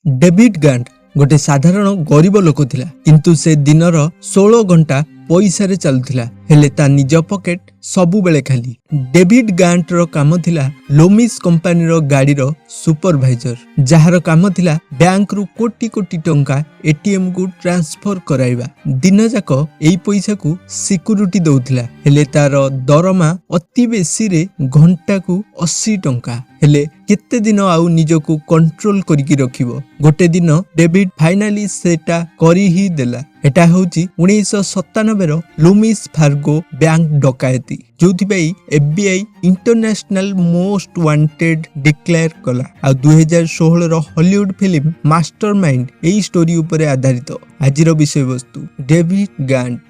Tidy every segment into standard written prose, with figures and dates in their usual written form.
David Gant ଗୋଟେ ସାଧାରଣ ଗରିବ ଲୋକ ଥିଲା, କିନ୍ତୁ ସେ ଦିନର 16 ଘଣ୍ଟା ପଇସାରେ ଚାଲୁଥିଲା, ହେଲେ ତା ନିଜ ପକେଟ ସବୁବେଳେ ଖାଲି। ଡେଭିଡ୍ ଗାଣ୍ଟର କାମ ଥିଲା ଲୋମିସ୍ କମ୍ପାନୀର ଗାଡ଼ିର ସୁପରଭାଇଜର, ଯାହାର କାମ ଥିଲା ବ୍ୟାଙ୍କରୁ କୋଟି କୋଟି ଟଙ୍କା ଏଟିଏମକୁ ଟ୍ରାନ୍ସଫର କରାଇବା। ଦିନଯାକ ଏଇ ପଇସାକୁ ସିକ୍ୟୁରିଟି ଦଉଥିଲା, ହେଲେ ତାର ଦରମା ଅତି ବେଶୀରେ ଘଣ୍ଟାକୁ 80 ଟଙ୍କା। ହେଲେ କେତେ ଦିନ ଆଉ ନିଜକୁ କଣ୍ଟ୍ରୋଲ କରିକି ରଖିବ? ଗୋଟେ ଦିନ ଡେଭିଡ୍ ଫାଇନାଲି ସେଟା କରି ହିଁ ଦେଲା। ଏଟା ହେଉଛି 1997ର ଲୁମିସ୍ ଫାର୍ଗୋ ବ୍ୟାଙ୍କ ଡକାୟତି, ଯୋଉଥିପାଇଁ FBI international most wanted declare କଲା। ଆଉ 2016ର ହଲିଉଡ ଫିଲ୍ମ ମାଷ୍ଟର ମାଇଣ୍ଡ ଏଇ ଷ୍ଟୋରି ଉପରେ ଆଧାରିତ। ଆଜିର ବିଷୟବସ୍ତୁ ଡେଭିଡ୍ ଗାଣ୍ଟ।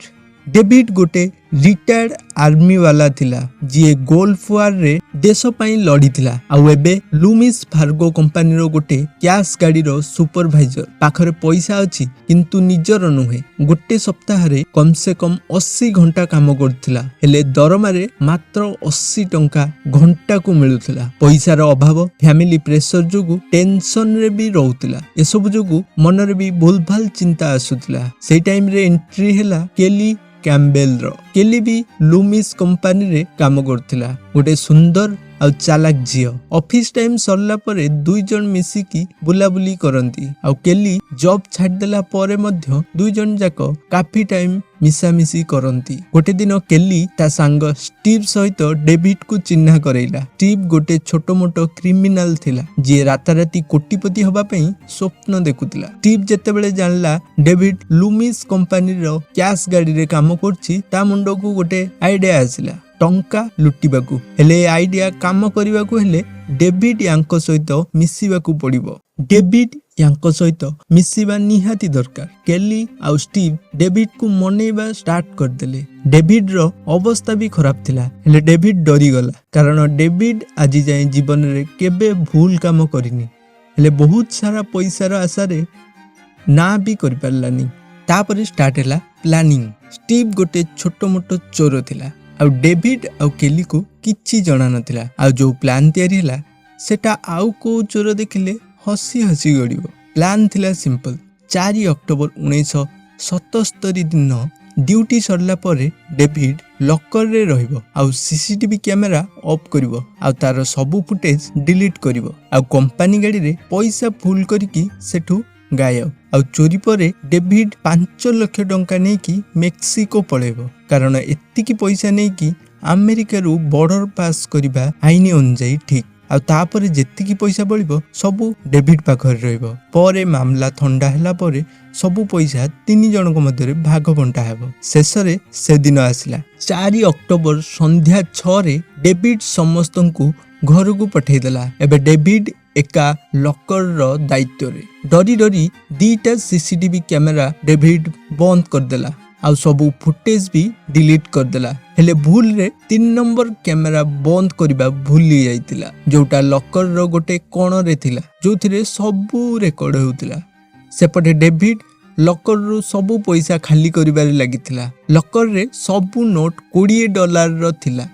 ଡେଭିଡ୍ ଗୋଟେ ରିଟାୟାର୍ଡ ଆର୍ମି ବାଲା ଥିଲା, ଯିଏ ଗୋଲ୍ଫ ୱାରରେ ଦେଶ ପାଇଁ ଲଢିଥିଲା ଆଉ ଏବେ ଲୁମିସ୍ ଫାର୍ଗୋ କମ୍ପାନୀର ଗୋଟେ କ୍ୟାଶ ଗାଡ଼ିର ସୁପରଭାଇଜର। ପାଖରେ ପଇସା ଅଛି, କିନ୍ତୁ ନିଜର ନୁହେଁ। ଗୋଟେ ସପ୍ତାହରେ କମ ସେ କମ 80 ଘଣ୍ଟା କାମ କରୁଥିଲା, ହେଲେ ଦରମାରେ ମାତ୍ର 80 ଟଙ୍କା ଘଣ୍ଟାକୁ ମିଳୁଥିଲା। ପଇସାର ଅଭାବ, ଫ୍ୟାମିଲି ପ୍ରେସର ଯୋଗୁ ଟେନସନରେ ବି ରହୁଥିଲା। ଏସବୁ ଯୋଗୁ ମନରେ ବି ଭୁଲଭାଲ ଚିନ୍ତା ଆସୁଥିଲା। ସେଇ ଟାଇମରେ ଏଣ୍ଟ୍ରି ହେଲା କେଲି କ୍ୟାମ୍ବେଲର। କେଲି ବି ଲୁମିସ୍ କମ୍ପାନୀରେ କାମ କରୁଥିଲା। ଗୋଟେ ସୁନ୍ଦର ଆଉ ଚାଲାକ ଝିଅ। ଅଫିସ ଟାଇମ ସରିଲା ପରେ ଦୁଇ ଜଣ ମିଶିକି ବୁଲାବୁଲି କରନ୍ତି ଆଉ କେଲି ଜବ୍ ଛାଡ଼ିଦେଲା ପରେ ମଧ୍ୟ ଦୁଇ ଜଣ ଯାକ କାଫି ଟାଇମ ମିଶାମିଶି କରନ୍ତି। ଗୋଟେ ଦିନ କେଲି ତା ସାଙ୍ଗ ଷ୍ଟିଭ୍ ସହିତ ଡେଭିଡକୁ ଚିହ୍ନା କରେଇଲା। ଷ୍ଟିଭ୍ ଗୋଟେ ଛୋଟ ମୋଟ କ୍ରିମିନାଲ ଥିଲା, ଯିଏ ରାତାରାତି କୋଟିପତି ହବା ପାଇଁ ସ୍ୱପ୍ନ ଦେଖୁଥିଲା। ଷ୍ଟିଭ୍ ଯେତେବେଳେ ଜାଣିଲା ଡେଭିଡ୍ ଲୁମିସ୍ କମ୍ପାନୀର କ୍ୟାଶ ଗାଡ଼ିରେ କାମ କରୁଛି, ତା ମୁଣ୍ଡକୁ ଗୋଟେ ଆଇଡିଆ ଆସିଲା ଟଙ୍କା ଲୁଟିବାକୁ। ହେଲେ ଏ ଆଇଡିଆ କାମ କରିବାକୁ ହେଲେ ଡେଭିଡ୍ ୟାଙ୍କ ସହିତ ମିଶିବାକୁ ପଡିବ। ଡେଭିଡ୍ ୟାଙ୍କ ସହିତ ମିଶିବା ନିହାତି ଦରକାର। କେଲି ଆଉ ଷ୍ଟିଭ୍ ଡେଭିଡକୁ ମନେଇବା ଷ୍ଟାର୍ଟ କରିଦେଲେ। ଡେଭିଡର ଅବସ୍ଥା ବି ଖରାପ ଥିଲା, ହେଲେ ଡେଭିଡ୍ ଡରିଗଲା, କାରଣ ଡେଭିଡ୍ ଆଜି ଯାଏଁ ଜୀବନରେ କେବେ ଭୁଲ କାମ କରିନି। ହେଲେ ବହୁତ ସାରା ପଇସାର ଆଶାରେ ନା ବି କରିପାରିଲାନି। ତାପରେ ଷ୍ଟାର୍ଟ ହେଲା ପ୍ଲାନିଂ। ଷ୍ଟିଭ୍ ଗୋଟେ ଛୋଟ ମୋଟ ଚୋର ଥିଲା ଆଉ ଡେଭିଡ୍ ଆଉ କେଲିକୁ କିଛି ଜଣା ନଥିଲା। ଆଉ ଯୋଉ ପ୍ଲାନ୍ ତିଆରି ହେଲା, ସେଟା ଆଉ କୋଉ ଚୋର ଦେଖିଲେ ହସି ହସି ଗଡ଼ିବ। ପ୍ଲାନ୍ ଥିଲା ସିମ୍ପଲ। 4 ଅକ୍ଟୋବର 1977 ଦିନ ଡ୍ୟୁଟି ସରିଲା ପରେ ଡେଭିଡ୍ ଲକରରେ ରହିବ ଆଉ ସିସିଟିଭି କ୍ୟାମେରା ଅଫ୍ କରିବ ଆଉ ତାର ସବୁ ଫୁଟେଜ ଡିଲିଟ୍ କରିବ ଆଉ କମ୍ପାନୀ ଗାଡ଼ିରେ ପଇସା ଫୁଲ୍ କରିକି ସେଠୁ ଗାୟବ। ଆଉ ଚୋରି ପରେ ଡେଭିଡ୍ 5 ଲକ୍ଷ ଟଙ୍କା ନେଇକି ମେକ୍ସିକୋ ପଳେଇବ, କାରଣ ଏତିକି ପଇସା ନେଇକି ଆମେରିକାରୁ ବର୍ଡର ପାସ୍ କରିବା ଆଇନ ଅନୁଯାୟୀ ଠିକ୍। ଆଉ ତାପରେ ଯେତିକି ପଇସା ବଳିବ, ସବୁ ଡେଭିଡ୍ ପାଖରେ ରହିବ। ପରେ ମାମଲା ଥଣ୍ଡା ହେଲା ପରେ ସବୁ ପଇସା ତିନି ଜଣଙ୍କ ମଧ୍ୟରେ ଭାଗ ବଣ୍ଟା ହେବ। ଶେଷରେ ସେଦିନ ଆସିଲା। 4 ଅକ୍ଟୋବର ସନ୍ଧ୍ୟା 6ରେ ଡେଭିଡ୍ ସମସ୍ତଙ୍କୁ ଘରକୁ ପଠେଇଦେଲା। ଏବେ ଡେଭିଡ୍ ଏକା ଲକରର ଦାୟିତ୍ୱରେ। ଡରି ଡରି ଦିଟା ସିସିଟିଭି କ୍ୟାମେରା ଡେଭିଡ୍ ବନ୍ଦ କରିଦେଲା ଆଉ ସବୁ ଫୁଟେଜ ବି ଡିଲିଟ୍ କରିଦେଲା। ହେଲେ ଭୁଲରେ 3 ନମ୍ବର କ୍ୟାମେରା ବନ୍ଦ କରିବା ଭୁଲି ଯାଇଥିଲା, ଯୋଉଟା ଲକରର ଗୋଟେ କଣରେ ଥିଲା, ଯୋଉଥିରେ ସବୁ ରେକର୍ଡ ହେଉଥିଲା। ସେପଟେ ଡେଭିଡ୍ ଲକରରୁ ସବୁ ପଇସା ଖାଲି କରିବାରେ ଲାଗିଥିଲା। ଲକରରେ ସବୁ ନୋଟ 20 ଡଲାରର ଥିଲା,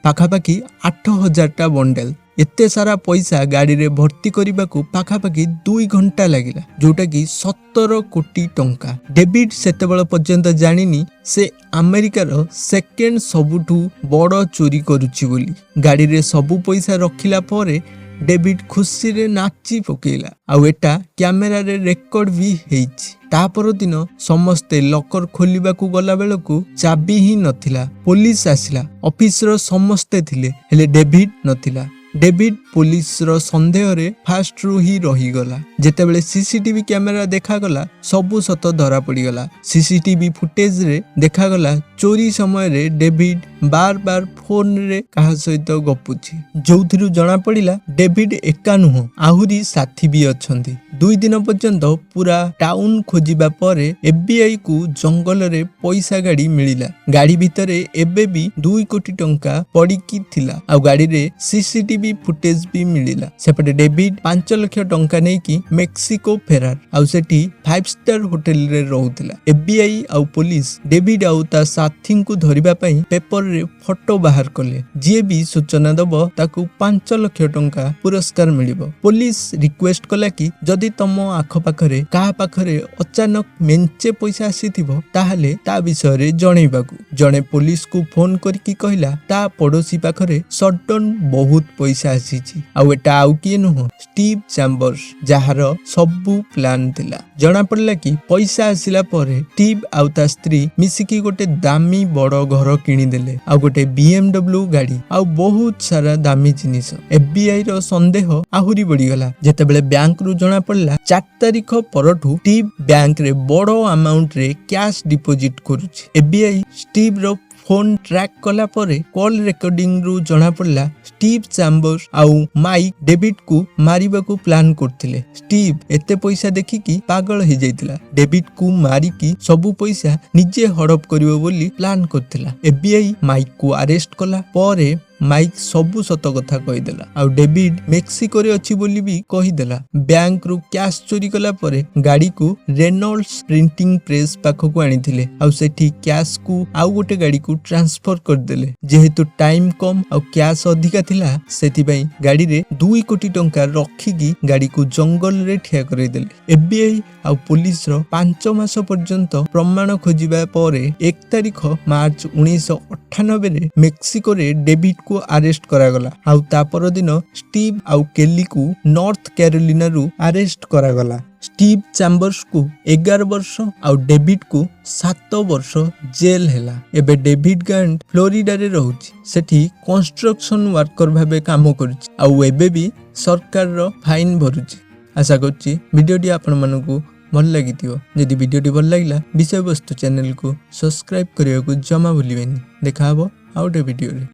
ପାଖାପାଖି 8000ଟା ବଣ୍ଡେଲ। ଏତେ ସାରା ପଇସା ଗାଡ଼ିରେ ଭର୍ତ୍ତି କରିବାକୁ ପାଖାପାଖି 2 ଘଣ୍ଟା ଲାଗିଲା, ଯୋଉଟା କି 17 କୋଟି ଟଙ୍କା। ଡେଭିଡ୍ ସେତେବେଳ ପର୍ଯ୍ୟନ୍ତ ଜାଣିନି ସେ ଆମେରିକାର ସେକେଣ୍ଡ ସବୁଠୁ ବଡ଼ ଚୋରି କରୁଛି ବୋଲି। ଗାଡ଼ିରେ ସବୁ ପଇସା ରଖିଲା ପରେ ଡେଭିଡ୍ ଖୁସିରେ ନାଚି ପକେଇଲା ଆଉ ଏଟା କ୍ୟାମେରାରେ ରେକର୍ଡ ବି ହେଇଛି। ତା ପରଦିନ ସମସ୍ତେ ଲକର ଖୋଲିବାକୁ ଗଲା ବେଳକୁ ଚାବି ହିଁ ନଥିଲା। ପୋଲିସ ଆସିଲା। ଅଫିସର ସମସ୍ତେ ଥିଲେ, ହେଲେ ଡେଭିଡ୍ ନଥିଲା। ଡେଭିଡ୍ ପୋଲିସର ସନ୍ଦେହରେ ଫାଷ୍ଟରୁ ହିଁ ରହିଗଲା। ଯେତେବେଳେ ସିସିଟିଭି କ୍ୟାମେରା ଦେଖାଗଲା, ସବୁ ସତ ଧରା ପଡ଼ିଗଲା। ସିସିଟିଭି ଫୁଟେଜରେ ଦେଖାଗଲା, ଚୋରି ସମୟରେ ଡେଭିଡ୍ ବାର ବାର ଫୋନରେ କାହା ସହିତ ଗପୁଛି, ଯୋଉଥିରୁ ଜଣା ପଡ଼ିଲା ଡେଭିଡ୍ ଏକା ନୁହଁ, ଆହୁରି ସାଥୀ ବି ଅଛନ୍ତି। 2 ଦିନ ପର୍ଯ୍ୟନ୍ତ ପୁରା ଟାଉନ ଖୋଜିବା ପରେ ଏଫବିଆଇ କୁ ଜଙ୍ଗଲରେ ପଇସା ଗାଡ଼ି ମିଳିଲା। ଗାଡ଼ି ଭିତରେ ଏବେ ବି 2 କୋଟି ଟଙ୍କା ପଡ଼ିକି ଥିଲା ଆଉ ଗାଡ଼ିରେ ସିସିଟିଭି ସିସିଟିଭି ଫୁଟେଜ ବି ମିଳିଲା। ସେପଟେ ଡେଭିଡ 5 ଲକ୍ଷ ଟଙ୍କା ନେଇକି ମେକ୍ସିକୋ ଫେରାର, ଆଉ ସେଠି ଫାଇଭ ଷ୍ଟାର ହୋଟେଲରେ ରହୁଥିଲା। ଏଫବିଆଇ ଆଉ ପୋଲିସ ଡେଭିଡ ଆଉ ତା ସାଥୀଙ୍କୁ ଧରିବା ପାଇଁ ପେପରରେ ଫଟୋ ବାହାର କଲେ। ଯିଏ ବି ସୂଚନା ଦବ, ତାକୁ 5 ଲକ୍ଷ ଟଙ୍କା ପୁରସ୍କାର ମିଳିବ। ପୋଲିସ ରିକ୍ୱେଷ୍ଟ କଲା କି ଯଦି ତମ ଆଖପାଖରେ କାହା ପାଖରେ ଅଚାନକ ମେଞ୍ଚେ ପଇସା ଆସିଥିବ, ତାହେଲେ ତା ବିଷୟରେ ଜଣେଇବାକୁ। ଜଣେ ପୋଲିସକୁ ଫୋନ କରିକି କହିଲା, ତା ପଡୋଶୀ ପାଖରେ ସଡନ ବହୁତ ପଇସା ଆସିଛି। ଆଉ ଏଟା ଆଉ କିଏ ନୁହଁ, ଷ୍ଟିଭ୍ ଚାମ୍ବର୍ସ, ଯାହାର ସବୁ ପ୍ଲାନ୍ ଥିଲା। ଜଣା ପଡିଲା କି ପଇସା ଆସିଲା ପରେ ଷ୍ଟିଭ୍ ଆଉ ତା ସ୍ତ୍ରୀ ମିଶିକି ଗୋଟେ ଦାମୀ ବଡ ଘର କିଣିଦେଲେ, ଆଉ ଗୋଟେ ବିଏମଡବ୍ଲ୍ୟୁ ଗାଡି, ଆଉ ବହୁତ ସାରା ଦାମୀ ଜିନିଷ। ଏଫବିଆଇ ର ସନ୍ଦେହ ଆହୁରି ବଢିଗଲା ଯେତେବେଳେ ବ୍ୟାଙ୍କରୁ ଜଣା ପଡିଲା, 4 ତାରିଖ ପରଠୁ ଷ୍ଟିଭ୍ ବ୍ୟାଙ୍କରେ ବଡ ଆମାଉଣ୍ଟରେ କ୍ୟାଶ ଡିପୋଜିଟ କରୁଛି। ଏଫବିଆଇ ଷ୍ଟିଭ୍ ର ଫୋନ ଟ୍ରାକ୍ କଲା ପରେ କଲ୍ ରେକର୍ଡିଂ ରୁ ଜଣା ପଡିଲା, ଷ୍ଟିଭ୍ ଚାମ୍ବର୍ସ ଆଉ ମାଇକ୍ ଡେଭିଡ କୁ ମାରିବାକୁ ପ୍ଲାନ୍ କରୁଥିଲେ। ଷ୍ଟିଭ୍ ଏତେ ପଇସା ଦେଖିକି ପାଗଳ ହେଇଯାଇଥିଲା। ଡେଭିଡ କୁ ମାରିକି ସବୁ ପଇସା ନିଜେ ହଡପ କରିବ ବୋଲି ପ୍ଲାନ୍ କରିଥିଲା। ଏଫବିଆଇ ମାଇକ୍ କୁ ଆରେଷ୍ଟ କଲା ପରେ ମାଇକ୍ ସବୁ ସତ କଥା କହିଦେଲା, ଆଉ ଡେଭିଡ ମେକ୍ସିକୋରେ ଅଛି ବୋଲି ବି କହିଦେଲା। ବ୍ୟାଙ୍କରୁ କ୍ୟାଶ ଚୋରି କଲା ପରେ ଗାଡିକୁ ରେନଲ୍ଡସ ପ୍ରିଣ୍ଟିଂ ପ୍ରେସ୍ ପାଖକୁ ଆଣିଥିଲେ, ଆଉ ସେଠି କ୍ୟାଶକୁ ଆଉ ଗୋଟେ ଗାଡିକୁ ଟ୍ରାନ୍ସଫର କରିଦେଲେ। ଯେହେତୁ ଟାଇମ କମ୍ ଆଉ କ୍ୟାଶ ଅଧିକା ଥିଲା, ସେଥିପାଇଁ ଗାଡିରେ 2 କୋଟି ଟଙ୍କା ରଖିକି ଗାଡିକୁ ଜଙ୍ଗଲରେ ଠିଆ କରାଇଦେଲେ। ଏଫବିଆଇ ଆଉ ପୋଲିସର 5 ମାସ ପର୍ଯ୍ୟନ୍ତ ପ୍ରମାଣ ଖୋଜିବା ପରେ 1 ତାରିଖ ମାର୍ଚ୍ଚ 1998ରେ ମେକ୍ସିକୋରେ ଡେଭିଡକୁ ଆରେଷ୍ଟ କରାଗଲା, ଆଉ ତା ପରଦିନ ଷ୍ଟିଭ୍ ଆଉ କେଲିକୁ ନର୍ଥ କ୍ୟାରୋଲିନାରୁ ଆରେଷ୍ଟ କରାଗଲା। ଷ୍ଟିଭ୍ ଚାମ୍ବର୍ସକୁ 11 ବର୍ଷ ଆଉ ଡେଭିଡକୁ 7 ବର୍ଷ ଜେଲ୍ ହେଲା। ଏବେ ଡେଭିଡ ଗାଣ୍ଟ ଫ୍ଲୋରିଡାରେ ରହୁଛି। ସେଠି କନଷ୍ଟ୍ରକ୍ସନ ୱାର୍କର ଭାବେ କାମ କରୁଛି, ଆଉ ଏବେ ବି ସରକାରର ଫାଇନ୍ ଭରୁଛି। ଆଶା କରୁଛି ଭିଡ଼ିଓଟି ଆପଣମାନଙ୍କୁ ଭଲ ଲାଗିଥିବ। ଯଦି ଭିଡ଼ିଓଟି ଭଲ ଲାଗିଲା, ବିଷୟବସ୍ତୁ ଚ୍ୟାନେଲକୁ ସବସ୍କ୍ରାଇବ୍ କରିବାକୁ ଜମା ଭୁଲିବେନି। ଦେଖା ହବ ଆଉ ଗୋଟେ ଭିଡ଼ିଓରେ।